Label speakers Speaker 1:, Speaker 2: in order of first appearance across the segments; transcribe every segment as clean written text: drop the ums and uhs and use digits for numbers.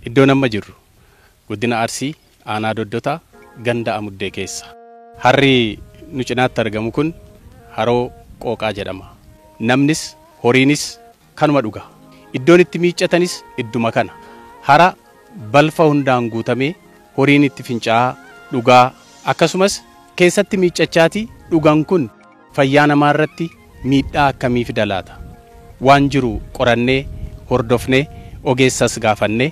Speaker 1: Iddoon amma jirru godina Arsii aanaa Doddotaa ganda Amuddee keessa. Harri nu cinaatti argamu kun haroo Qooqaa jedhama. Namnis horiinis kanuma dhuga. Iddoon itti miiccatanis idduma kana. Hara balfa hundaan guutamee horiin itti fincaa'aa dhugaa akkasumas keessatti miiccachaatii dhugan kun fayyaa namaa irratti miidhaa akkamii fida laata? Waan jiru qorannee hordofnee ogeessas gaafannee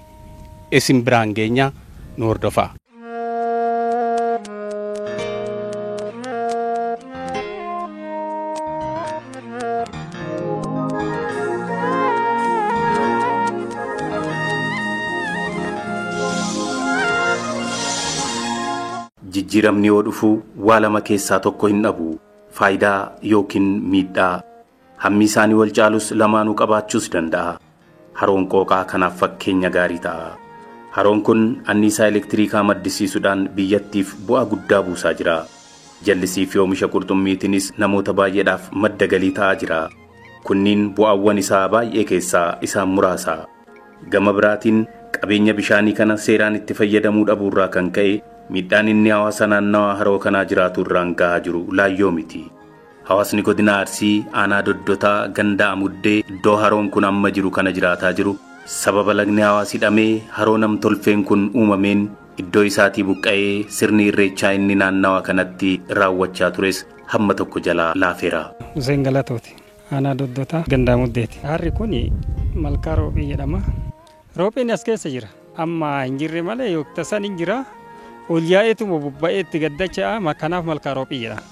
Speaker 1: isin biraan geenya nu hordofaa.
Speaker 2: Jijjiiramni yoo dhufu waa lama keessaa tokko hin dhabu. Faayidaa yookiin miidhaa. Hammi isaanii wal caalus lamaanuu qabaachuus danda'a. Haroon Qooqaa kanaaf fakkeenya gaarii ta'a. Haroon kun anniisaa elektiriikaa maddisiisuudhaan biyyattiif bu'aa guddaa buusaa jira. Jallisii fi oomisha qurxummiitiinis namoota baay'eedhaaf madda galii ta'aa jira. Kunniin bu'aawwan isaa baay'ee keessaa isaan muraasa. Gama biraatiin qabeenya bishaanii kana seeraan itti fayyadamuu dhabuurraa kan ka'e miidhaan inni hawaasa naannawaa haroo kanaa jiraatu irraan gahaa jiru laayyoo miti. Hawaasni godina Arsii aanaa Doddotaa ganda Amuddee iddoo haroon kun amma jiru kana jiraataa jiru sababa lagni hawaas hidhamee haroo nam-tolfeen kun uumameen iddoo isaatii buqqa'ee sirni irreechaa inni naannawaa kanatti raawwachaa tures hamma tokko jalaa laafeera.
Speaker 3: Hussein Galatooti. Aanaa Doddotaa ganda Amuddeeti. Harri kun malkaa roophii jedhama. Roophiin as keessa jira. Amma hin jirre malee yookiin tasan hin jira. Ol yaa'eetuma bobba'ee itti gaddacha'a. Kanaaf malkaa roophii jedhama.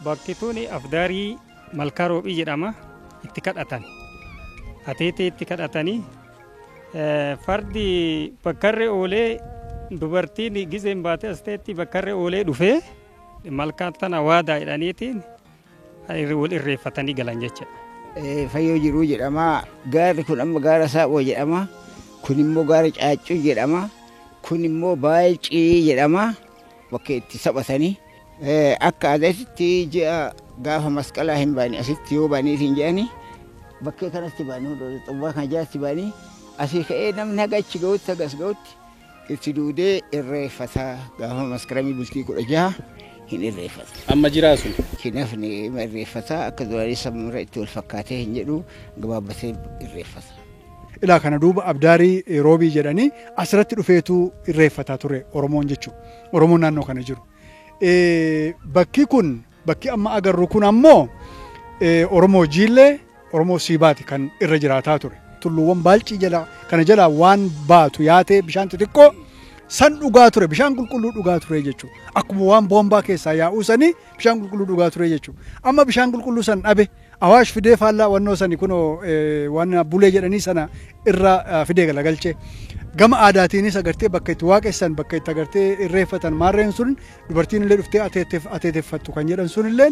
Speaker 3: Bakki tun afdaarii malkaa roophii jedhama. Itti kadhatan. Ateetee itti kadhatanii fardi bakkarree oolee dubartiin gizeen baatee as ta'etti bakkarree oolee dhufee malkaa tana waadaa jedhaniitiin wal irreeffatanii galan jechuudha.
Speaker 4: Fayyoo jiruu jedhama. Gaarri kun amma gaara Saaboo jedhama. Kun immoo gaara Caaccuu jedhama. Kun immoo Baalcii jedhama. Bakka itti taphatanii akka aadaatti ji'a gaafa masqalaa hin baane asitti yoo baanii hin jedhani bakkee kanatti baanii xubbaa kana jalatti baanii asii ka'ee namni haga achi ga'utti haga as ga'utti itti duudee irreeffata gaafa maskaramii bultii 16 hin irreeffata.
Speaker 1: Amma jiraa sun?
Speaker 4: Hin hafne irreeffata akka duraanii sammurra itti wal fakkaatee hin jedhu gabaabbatee irreeffata.
Speaker 5: Ilaa kana duuba abdaarii roobii jedhanii asirratti dhufeetu irreeffataa ture Oromoon jechuudha. Oromoon naannoo kana jiru. Bakki kun bakki amma agarru kun ammoo Oromoo Jiillee Oromoo Siibaati kan irra jiraataa ture. Tulluuwwan Baalcii jala kana jalaa waan baatu yaatee bishaan xixiqqoo san dhugaa ture bishaan qulqulluu dhugaa ture jechuudha. Akkuma waan boombaa keessaa yaa'uu sanii bishaan qulqulluu dhugaa ture jechuudha. Amma bishaan qulqulluu san dhabe Awaash fidee faallaa wannoo sani kunoo waan bulee jedhanii sana irra fidee galagalchee. Gama aadaatiinis agartee bakka itti waaqessan bakka itti agartee irreeffatan maarreen sun dubartiin illee dhuftee ateeteffattu kan jedhan sun illee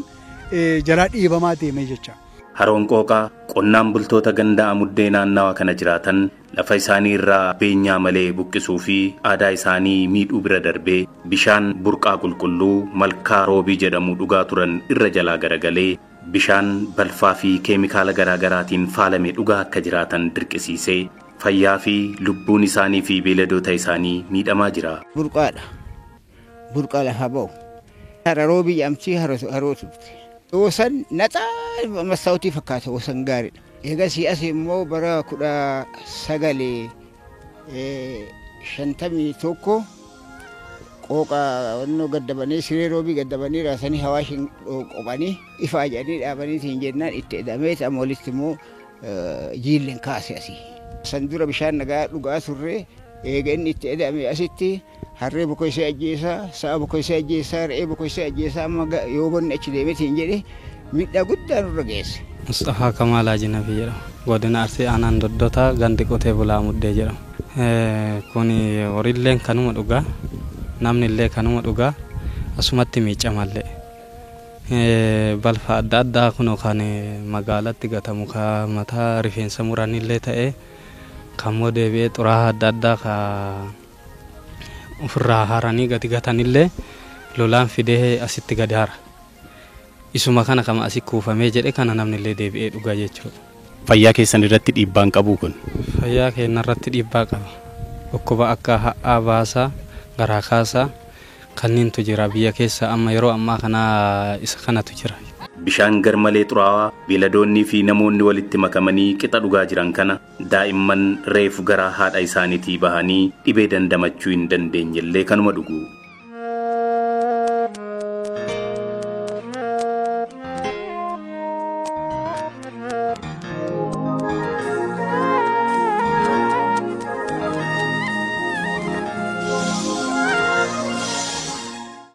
Speaker 5: jalaa dhiibamaa deemee jecha.
Speaker 2: Haroon Qooqaa qonnaan bultoota ganda Amuddee naannawa kana jiraatan lafa isaanii irraa beenyaa malee buqqisuu fi aadaa isaanii miidhuu bira darbee bishaan burqaa qulqulluu malkaa roobii jedhamu dhugaa turan irra jalaa garagalee bishaan balfaa fi keemikaala garaagaraatiin faalame dhugaa akka jiraatan dirqisiisee fayyaa fi lubbuun isaanii fi beeyladoota isaanii miidhamaa jira.
Speaker 4: Burqaadha. Burqaa lafaa ba'u. Hara roobii jedhamti haroo turte. Yoosan naxaa mastaawutii fakkaata yoosan gaariidha. Eegas as immoo bara 1951 qooqa wannoo gaddabanii siree roobii gaddabanii raasanii hawaashin qophanii ifaa jedhanii dhaabanii hin jennaan itti hidhamee amma walitti immoo jiilleen kaase asii. San dura bishaan nagaa dhugaa turre eega inni itti hidhame asitti harree bokoysee ajjeesaa, sa'a bokoysee ajjeesaa, re'ee bokoysee ajjeesaa amma yoo bonni achi deemeeti hin jedhe miidhaa guddaa nurra geesse.
Speaker 3: Mustafaa Kamaalaa Jinabii jedhama. Godina Arsii aanaan Doddotaa gandi qotee bulaa Muddee jedhama. Kun horiilleen kanuma dhugaa, namni illee kanuma dhugaa, asumatti miicamallee. Balfa adda addaa kun kan magaalatti gatamu ka mataa rifeensa muranillee ta'ee kan immoo deebi'ee xuraa'aa adda addaa ka ofirraa haranii gadi gatanillee lolaan fidee asitti gadi hara. Isuma kana kama asii kuufamee jedhe kana namni illee deebi'ee dhugaa jechuudha.
Speaker 1: Fayyaa keessan irratti dhiibbaan qabuu kun?
Speaker 3: Fayyaa keenya irratti dhiibbaa qaba.
Speaker 6: Dhukkuba akka ha'aa baasaa, garaa kaasaa kanneentu jira biyya keessa amma yeroo ammaa kana isa kanatu jira.
Speaker 2: Bishaan garmalee xuraawaa beeladoonnii fi namoonni walitti makamanii qixa dhugaa jiran kana daa'imman reefu garaa haadha isaaniitii bahanii dhibee dandamachuu hin dandeenyellee kanuma dhugu.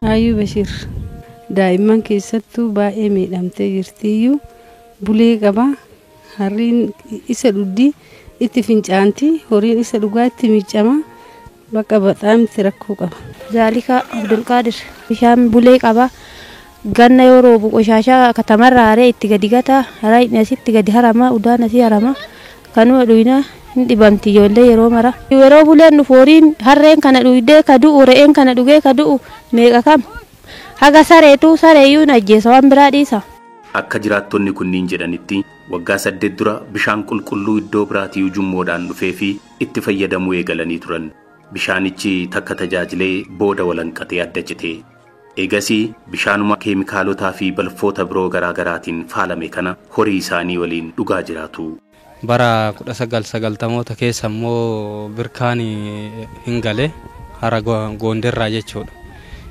Speaker 7: Ayyuu Bashir daa'imman keessattuu baay'ee miidhamtee jirtiyyuu bulee qaba. Harriin isa dhugdi itti fincaanti, horiin isa dhugaa itti miicama. Bakka baxaamti rakkoo qaba.
Speaker 8: Zaalika Abdulqaadir bishaan bulee qaba. Ganna yoo roobu qoshaashaa katamarraa haree itti gadi gata. Harayni asitti gadi harama, udaan asii harama. Kanuma dhuyina hin dhibamti ijoollee yeroo mara. Yeroo buleen dhufu horiin harreen kana dhugdee ka du'u, re'een kana dhugee ka du'u meeqa kam? Haga sareetu sareeyyuu ajjeesa waan biraa dhiisa.
Speaker 2: Akka jiraattonni kunniin jedhanitti waggaa 8 dura bishaan qulqulluu iddoo biraatii ujummoodhaan dhufee fi itti fayyadamuu eegalanii turan. Bishaanichi takka tajaajilee booda walanqatee adda cite. Eegasii bishaanuma keemikaalotaa fi balfoota biroo garaagaraatiin faalame kana horii isaanii waliin dhugaa jiraatu.
Speaker 6: Bara 1990 keessa immoo birkaan hin gale hara Goonderraa jechuudha.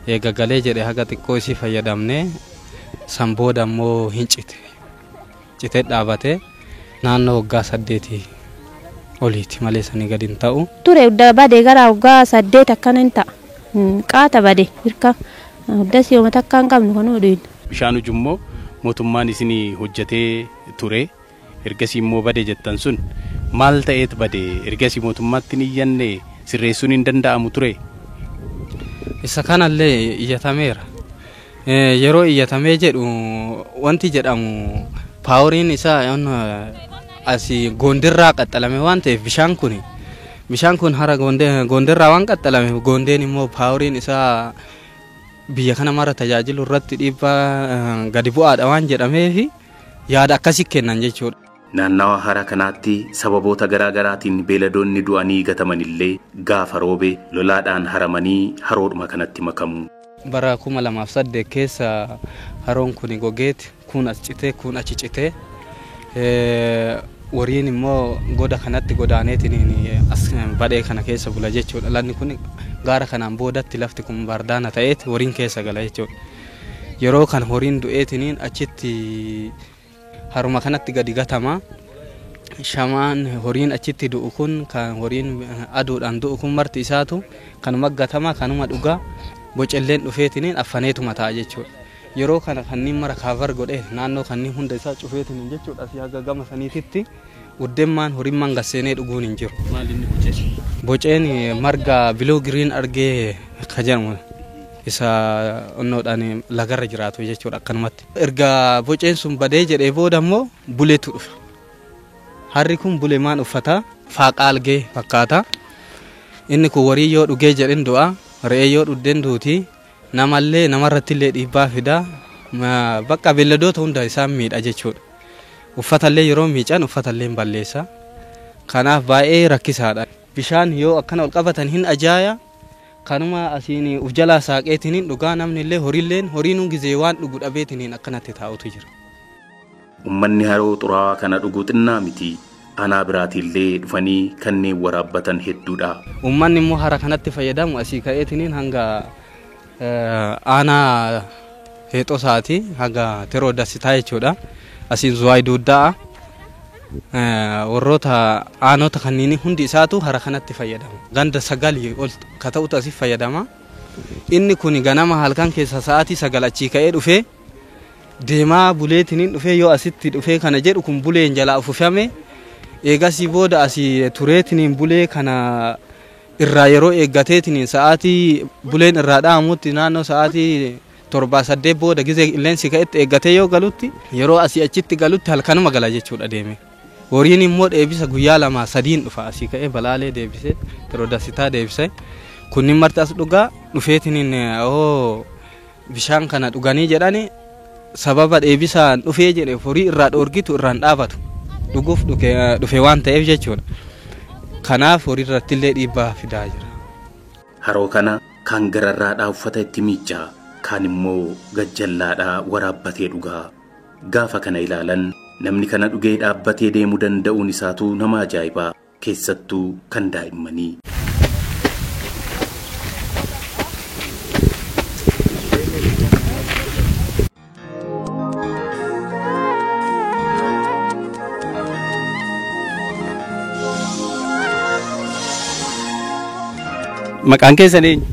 Speaker 6: Eega galee jedhe haga xiqqoo isii fayyadamnee san booda immoo hin cite. Citee dhaabatee naannoo waggaa 8 oliiti malee sanii gadi hin ta'u.
Speaker 8: Ture badee gara waggaa 8 akkana hin ta'a. Qaata badee birka huddas yooma takka hin qabnu kanuma dhuyina.
Speaker 1: Bishaan ujummoo mootummaan isinii hojjetee ture. Ergasii immoo bade jettan sun maal ta'eet bade? Ergasii mootummaatti hin iyyanne sirreessuun hin danda'amu ture?
Speaker 6: Isa kanallee iyyatameera. Yeroo iyyatamee jedhu wanti jedhamu paaworiin isaa asii Goondirraa qaxxalame waan ta'eef bishaan kun hara Goondirraa waan qaxxalameef Goondeen immoo paaworiin isaa biyya kana mara tajaajilu irratti dhiibbaa gadi bu'aadha waan jedhameef yaada akkasii kennan jechuudha.
Speaker 2: Naannawa hara kanaatti sababoota garaagaraatiin beeladoonni du'anii gatamanillee gaafa roobe lolaadhaan haramanii haroodhuma kanatti makamu.
Speaker 6: Bara 2008 keessa haroon kun gogeeti, kun as citee, kun achi citee, wariin immoo goda kanatti godaaneetiin as badhee kana keessa bula jechuudha. Lanni kun gaara kanaan boodatti lafti kun bardaana ta'eeti wariin keessa gala jechuudha. Yeroo kan horiin du'eetiniin achitti haruma kanatti gadi gatama. Shamaan horiin achitti du'u kun kan horiin aduudhaan du'u kun marti isaatu kanuma gatama kanuma dhugaa bocelleen dhufeetiniin affaneetuma ta'a jechuudha. Yeroo kana kanneen mara kaavar godhee naannoo kanneen hunda isaa cufeetiniin jechuudha. Asii haga gama saniititti uddemmaan horimmaan gasseenee dhuguun hin jiru.
Speaker 1: Maal inni boceen?
Speaker 6: Boceen marga biluu giriin argee ka jedhamu isa onnoodhaan lagarra jiraatu jechuudha akkanumatti. Erga boceen sun badee jedhee booda immoo buleetu dhufa. Harri kun bulee maan uffata? Faaqa algee fakkaata. Inni kun horii yoo dhugee jedhin du'a, re'ee yoo dhugdeen duuti, namallee namarrattillee dhiibbaa fida. Bakka beelladoota hunda isaan miidha jechuudha. Uffatallee yeroo miican uffatallee hin balleessa. Kanaaf baay'ee rakkisaadha. Bishaan yoo akkana ol qabatan hin ajaaya. Kanuma asiin uf jalaa saaqeetiniin dhugaa namni illee horiilleen horiin gizee waan dhugu dhabeetiniin akkanatti taa'utu jira.
Speaker 2: Uummanni haroo xuraawaa kana dhuguu xinnaa miti. Aanaa biraatiillee dhufanii kanneen waraabbatan hedduudha.
Speaker 6: Uummanni immoo hara kanatti fayyadamu asii ka'eetiniin hanga aanaa heexosaati hanga teroo dasitaa jechuudha. Asiin zuwaay duuddaa warroota aanota kanneen hundi isaatu hara kanatti fayyadama. Ganda 9 ol ka ta'utu asii fayyadama. Inni kun ganama halkan keessa sa'aatii 9 achii ka'ee dhufee deemaa buleetiniin dhufee yoo asitti dhufee kana jedhu kun buleen jalaa ufufame eegasii booda asii tureetiniin bulee kana irraa yeroo eeggateetiniin sa'aatii buleen irraa dha'amutti naannoo sa'aatii 7-8 booda gizee qilleensi ka'etti eeggatee yoo galutti yeroo asii achitti galutti halkanuma gala jechuudha deeme. Horiin immoo deebisa guyyaa 2-3 dhufa asii ka'ee balaalee deebisee terodasitaa deebisee kunniin marti as dhugaa dhufeetiniin bishaan kana dhuganii jedhani sababa deebisaan dhufee jedhe horii irraa dhoorgitu irraan dhaabatu dhuguuf dhufe waan ta'eef jechuudha. Kanaaf horii irratti illee dhiibbaa fidaa jira.
Speaker 2: Haroo kana kaan gararraadhaa uffata itti miicaa, kaan immoo gajjallaadhaa waraabbatee dhugaa. Gaafa kana ilaalan namni kana dhugee dhaabbatee deemuu danda'uun isaatu nama ajaa'ibaa, keessattuu kan daa'immanii.
Speaker 1: Maqaan keessan eenyu?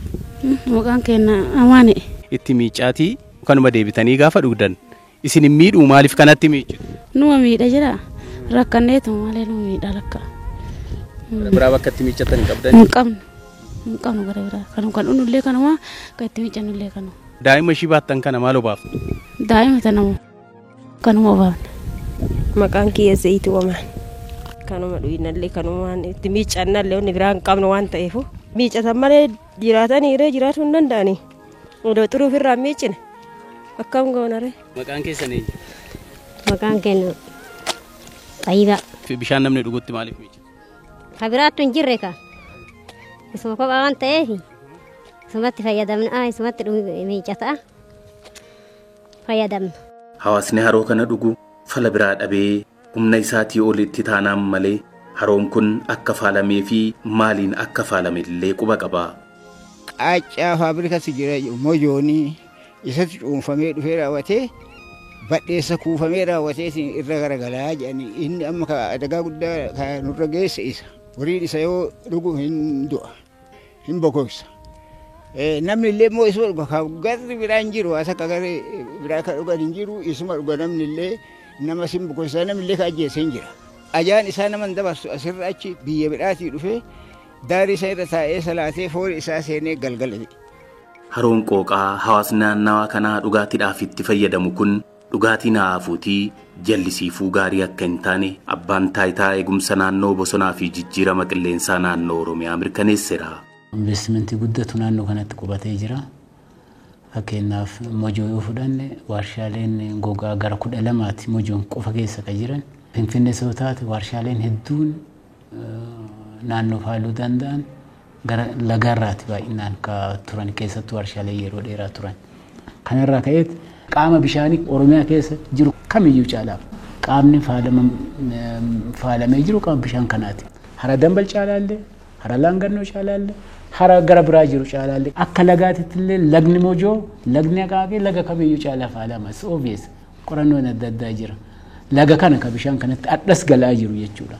Speaker 9: Maqaan keenya Amaane.
Speaker 1: Itti miicaatii kanuma deebitanii gaafa dhugdan isin hin miidhuu maaliif kanatti miiccitu?
Speaker 9: Numa miidha jira. Rakkanneetu malee numa miidha lakka.
Speaker 1: Gara biraa bakka itti miiccatan hin qabdan?
Speaker 9: Hin qabnu. Hin qabnu gara biraa. Kanuma kan dhugnullee kanuma kan itti miiccannullee kanuma.
Speaker 1: Daa'ima ishii baattan kana maal obaaftu?
Speaker 9: Daa'ima tana kanuma obaafna.
Speaker 10: Maqaan kiyya Zayituu Wamaan. Kanuma dhugnallee kanumaan itti miiccannallee wanni biraa hin qabnu waan ta'eefu. Miiccatan malee jiraatanii irree jiraatuu hin danda'anii. Odoo xuruu ofirraa miiccine akkam goona ree.
Speaker 1: Maqaan keessan eenyu?
Speaker 11: Maqaan keenya Xayyibaa.
Speaker 1: Bishaan namni dhugutti maaliif miiccita?
Speaker 11: Ka biraattu hin jirre ka. Isuma kophaa waan ta'eef isumatti fayyadamna isumatti miiccata fayyadamna.
Speaker 2: Hawaasni haroo kana dhugu fala biraa dhabee humna isaatii ol itti taanaan malee haroon kun akka faalamee fi maaliin akka faalame illee quba qaba.
Speaker 4: Qaaccaa faabrikas jira mojoonii isatti cuunfamee dhufee raawwatee badheessa kuufamee raawwatee irra garagalaa jedhanii inni amma adagaa guddaa kan nurra geesse isa. Horiin isa yoo dhugu hin du'a hin bokoksa. Namni illee immoo isuma dhuga garri biraan jiru as akka garri biraa kan dhugan hin jiru isuma dhuga namni illee nama sin bokoksa namni illee kan ajjeese hin jira. Ajaan isaa nama hin dabarsu asirra achi biyya biraatii dhufee daarii isaa irra taa'ee salaatee foon isaa seenee galgala.
Speaker 2: Haroon qooqaa hawaasni naannawaa kanaa dhugaatiidhaaf itti fayyadamu kun dhugaatii naafuutii jallisiifuu gaarii akka hin taane abbaan taayitaa eegumsa naannoo bosonaa fi jijjiirama qilleensaa naannoo Oromiyaa mirkaneesseera.
Speaker 12: Investimentii guddatu naannoo kanatti qubatee jira. Fakkeenyaaf mojoo yoo fudhanne warshaaleen gogaa gara 12 mojoon qofa keessa kan jiran. Finfinnee yoo taate warshaaleen hedduun naannoo faaluu danda'an gara lagarraatti baay'inaan ka turan keessattuu warshaalee yeroo dheeraa turan. Kanarraa ka'eet qaama bishaanii Oromiyaa keessa jiru kamiyyuu caalaaf qaamni faalamee jiru qaama bishaan kanaati. Hara Dambal caalaallee, hara Laangannoo caalaallee, hara gara biraa jiru caalaallee akka lagaatitti illee lagni Mojoo, lagni Aqaaqee laga kamiyyuu caalaa faalama. It's obvious. Qorannoon adda addaa jira. Laga kana ka bishaan kanatti addas galaa jiru jechuudha.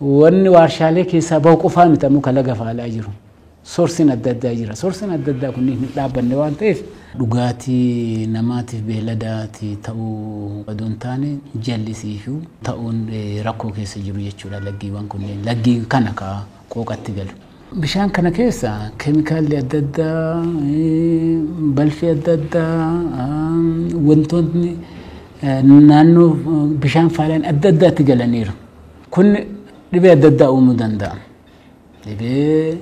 Speaker 12: Wanni warshaalee keessaa bahu qofaa miti ammoo ka laga faalaa jiru. Soorsiin adda addaa jira. Soorsiin adda addaa kunniin hin dhaabbanne waan ta'eef dhugaatii namaatiif beeladaati ta'uu odoo hin taane jallisiifuu ta'uun rakkoo keessa jiru jechuudha laggiiwwan kunneen. Laggii kana ka qooqatti galu. Bishaan kana keessa keemikaalli adda addaa, balfi adda addaa, wantoonni naannoo bishaan faalaan adda addaatti galaniiru. Kun dhibee adda addaa uumuu danda'a. Dhibee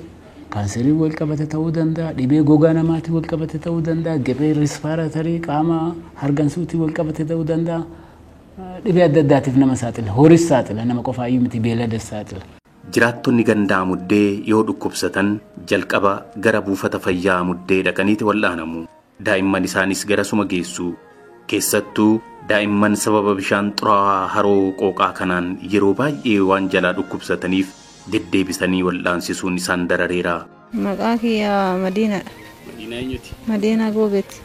Speaker 12: kaanserii wal qabate ta'uu danda'a, dhibee gogaa namaatiin wal qabate ta'uu danda'a, dhibee rispaaratarii qaama hargansuutiin wal qabate ta'uu danda'a. Dhibee adda addaatiif nama saaxila. Horiis saaxila, nama qofaayyuu miti beeladas saaxila.
Speaker 2: Jiraattonni gandaa muddee yoo dhukkubsatan jalqaba gara buufata fayyaa muddee dhaqaniiti wal'aanamu. Daa'imman isaanis garasuma geessu. Keessattuu daa'imman sababa bishaan xuraawaa haroo qooqaa kanaan yeroo baay'ee waan jalaa dhukkubsataniif deddeebisanii wal'aansisuun isaan darareera.
Speaker 13: Maqaa kiyya Madiinaadha.
Speaker 1: Madiinaa eenyuti?
Speaker 13: Madiinaa Goobeeti.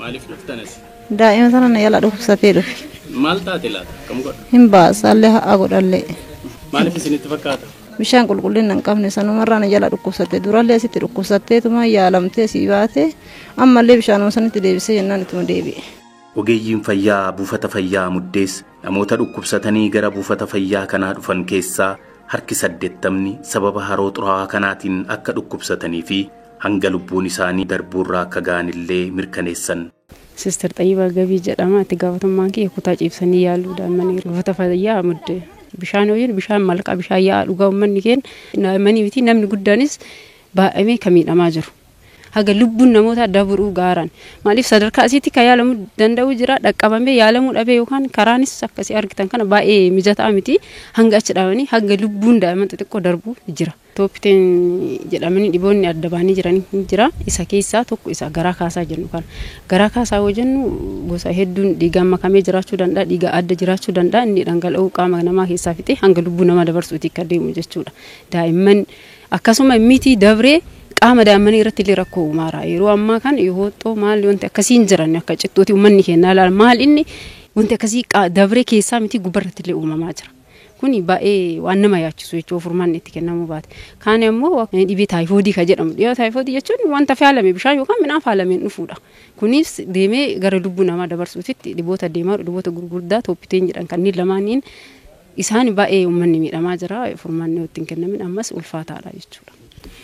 Speaker 1: Maaliif dhuftan as?
Speaker 13: Daa'ima sana na yala dhukkubsatee dhufe.
Speaker 1: Maal taate laata? Akkam godha?
Speaker 13: Hin baasaallee ha'a godhallee.
Speaker 1: Maaliif isinitti fakkaata?
Speaker 13: Bishaan qulqullina hin qabne sanumarraa na jala dhukkubsatte. Durallee asitti dhukkubsatteetuma yaalamtee sii baate ammallee bishaanuma sanitti deebisee jennaan ittuma deebi'e.
Speaker 2: Ogeeyyiin fayyaa buufata fayyaa muddees namoota dhukkubsatanii gara buufata fayyaa kanaa dhufan keessaa harki 80 sababa haroo xuraawaa kanaatiin akka dhukkubsatanii fi hanga lubbuun isaanii darbuurraa akka ga'anillee mirkaneessan.
Speaker 14: Sister Xayyibaa Gabii jedhama. Itti gaafatamummaan kiyya kutaa ciibsanii yaaluu daa'immanii buufata fayyaa muddee. Bishaan ho'iin bishaan malqaa bishaan yaa'aa dhugaa uummanni keenya daa'immanii miti namni guddaanis baay'amee kan miidhamaa jiru. Haga lubbuun namoota dabruu gaaran. Maaliif sadarkaa asiitti kan yaalamuu danda'u jira dhaqqabamee yaalamuu dhabee yookaan karaanis akkasii argitan kana baay'ee mijataa miti. Hanga achi dhaabanii hanga lubbuun daa'imman xixiqqoo darbuu jira. Tooppiteen jedhamanii dhiboonni adda baanii jiran jira. Isa keessaa tokko isa garaa kaasaa jennu kana. Garaa kaasaa yoo jennu gosa hedduun dhiigaan makamee jiraachuu danda'a, dhiiga adda jiraachuu danda'a. Inni dhangala'uu qaama namaa keessaa fixee hanga lubbuu namaa dabarsuutti akka deemu jechuudha. Daa'imman akkasuma miti dabree qaama daa'immanii irratti illee rakkoo uumaara. Yeroo ammaa kana yoo maal wanti akkasii hin jiran akka cittooti uummanni keenya ilaala. Maal inni wanti akkasii dabree keessaa miti gubbarratti illee uumamaa jira. Kuni baay'ee waan nama yaachisu jechuudha furmaanni itti kennamuu baate. Kaan immoo dhibee taayifoodii kan jedhamu. Dhibee taayifoodii jechuun wanta faalame bishaan yookaan midhaan faalameen dhufuudha. Kunis deemee gara lubbuu namaa dabarsuutitti dhiboota deemaa dhiboota gurguddaa tooppiteen jedhan kanneen lamaaniin isaan baay'ee uummanni miidhamaa jira. Furmaanni itti hin kennamin ammas ulfaataadha jechuudha.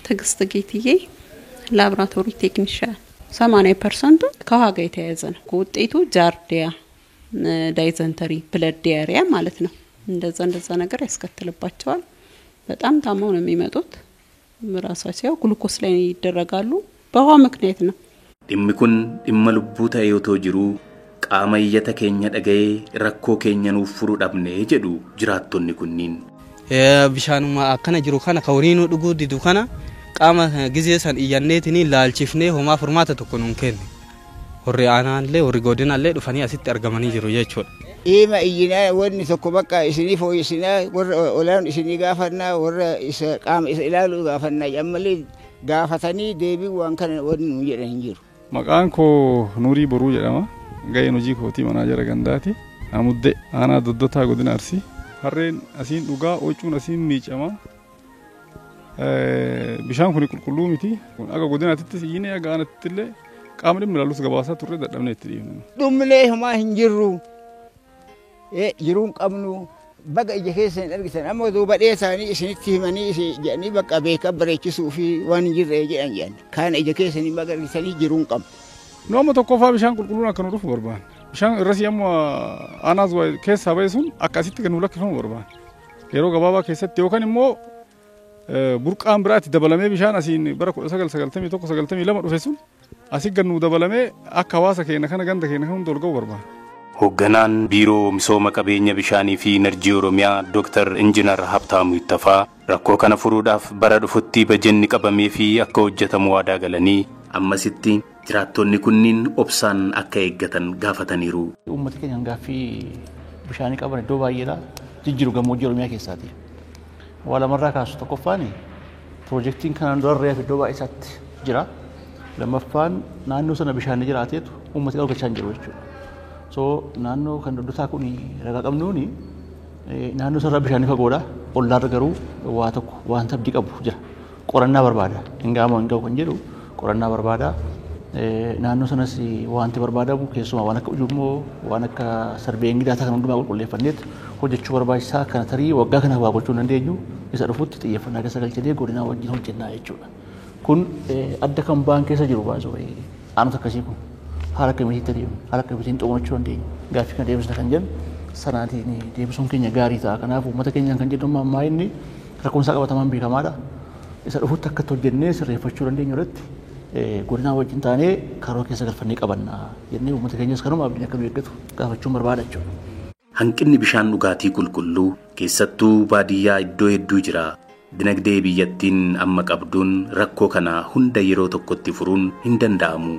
Speaker 15: ትዕግስት ጌትዬ ላብራቶሪ ቴክኒሻን 80% ከውሃ ጋር የተያያዘ ነው። ውጤቱ ጃርዲያ ዳይዘንተሪ ብለድ ዲያሪያ ማለት ነው። እንደዛ እንደዛ ነገር ያስከትልባቸዋል። በጣም ታመው ነው የሚመጡት። ራሳቸው ያው ግሉኮስ ላይ ይደረጋሉ። በውሃ ምክንያት ነው።
Speaker 2: Dhimmi kun dhimma lubbuu ta'e otoo jiruu qaama iyyata keenya dhaga'ee rakkoo keenya nuuf furu dhabne jedhu jiraattonni kunniin.
Speaker 6: Bishaanuma akkana jiru kana ka horiinuu dhuguu didu kana qaama gizee san iyyanneetiin laalchifnee homaa furmaata tokko nuun kenne. Horri aanaallee horri godinaallee dhufanii asitti argamanii jiru jechuudha.
Speaker 4: Ima iyyinaa wanni tokko bakka isinii fooyyessinaa warra olaan isinii gaafannaa warra isa qaama isa ilaalu gaafannaa ammallee gaafatanii deebii waan kana wanni nuun jedhan hin jiru.
Speaker 16: Maqaan koo Nuurii Boruu jedhama. Ga'een hojii kootii manaajara gandaati. Amuddee aanaa Doddotaa godina Arsii. Harreen asiin dhugaa huccuun asiin miicama. Bishaan kun qulqulluu miti. Akka godinaatittis iyyinee akka aanaatti illee qaamni dhimmi ilaalus gabaasaa turre dadhabnee itti dhiifne.
Speaker 4: Dhumnee homaa hin jirru. Jiruu hin qabnu. Baga ija keessa hin argitan amma duuba dheessaanii isinitti himanii jedhanii bakka beekaa bareechisuu fi waan hin jirre jedhan jedhan. Kaan ija keessa hin baga argitanii jiruu hin qabnu.
Speaker 16: Nu amma tokkoffaa bishaan qulqulluun akka nu dhufu barbaanna. Bishaan irras amma aanaa keessaa ba'e sun akka asitti kan nu lakkifamu barbaanna. Yeroo gabaabaa keessatti yookaan immoo burqaan biraatti dabalamee bishaan asiin bara 1991 92 dhufe sun asii gad nu dabalamee akka hawaasa keenya kana ganda keenya kana hunda ol ga'u barbaanna.
Speaker 2: Hoogganaan Biiroo Misooma Qabeenya Bishaanii fi Enerjii Oromiyaa Dr. Injinar Habtaamuu Ittafaa rakkoo kana furuudhaaf bara dhufutti bajenni qabamee fi akka hojjetamu waadaa galanii ammasitti jiraattonni kunniin obsaan akka eeggatan gaafataniiru.
Speaker 17: Uummata keenya gaaffii bishaanii qaban iddoo baay'eedha jijjiiru gammoojjii Oromiyaa keessaati. Waa lamarraa kaasu tokkoffaan piroojeektiin kanaan dura reef iddoo baay'ee isaatti jira. Lammaffaan naannoo sana bishaan jiraateetu uummati argachaa hin jiru jechuudha. So naannoo kan doddotaa kun ragaa qabnuuni naannoo sanarraa bishaan fagoodha. Ollaarra garuu waa tokko wanta abdii qabu jira. Qorannaa barbaada. Hin ga'amu hin ga'u kan jedhu qorannaa barbaada. Naannoo sanas wanti barbaadamu keessumaa waan akka ujummoo waan akka sarbeengii daataa kan hundumaa qulqulleeffanneet hojjechuu barbaachisaa kana tarii waggaa kana waa gochuu hin dandeenyu isa dhufutti xiyyeeffannaa keessa galchinee godinaa wajjin hojjennaa jechuudha. Kun adda kan ba'an keessa jiru baasuu aanota akkasii kun haala akkamiitiin adeemu haala akkamiitiin xumurachuu dandeenya gaaffii kana deebisna kan jennu sanaatiin deebisuun keenya gaarii ta'a. Kanaaf uummata keenyaan kan jedhamu ammaa inni rakkoonsaa qabatamaan beekamaadha. Isa dhufutti akka hojjennee sirreeffachuu dandeenyu irratti godinaa wajjin taanee karoora keessa galfannee qabanna jennee uummata keenyas kanuma abdiin akka nu eeggatu gaafachuun barbaada jechuudha.
Speaker 2: Hanqinni bishaan dhugaatii qulqulluu keessattuu baadiyyaa iddoo hedduu jira. Dinagdee biyyattiin amma qabduun rakkoo kana hunda yeroo tokkotti furuun hin danda'amu.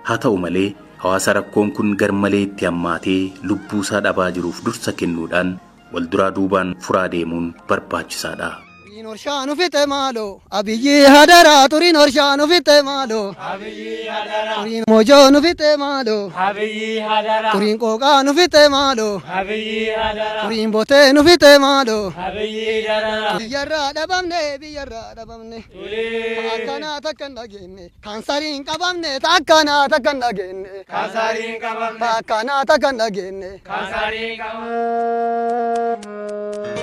Speaker 2: Haa ta'u malee hawaasa rakkoon kun garmalee itti hammaatee lubbuusaa dhabaa jiruuf dursa kennuudhaan wal duraa duubaan furaa deemuun barbaachisaadha.
Speaker 18: Orshaan uffite maaloo abiyyi hadaraa turiin orshaan uffite maaloo abiyyi hadaraa turiin mojoon uffite maaloo abiyyi hadaraa turiin qooqaan uffite maaloo abiyyi hadaraa turiin boteen uffite maaloo abiyyi hadaraa biyyarraa dhabamne biyyarraa dhabamne akkanaa takka hin dhageenye kaansariin qabamne takkanaa takka hin dhageenye kaansariin qabamne takkanaa takka hin dhageenye kaansariin qabamne.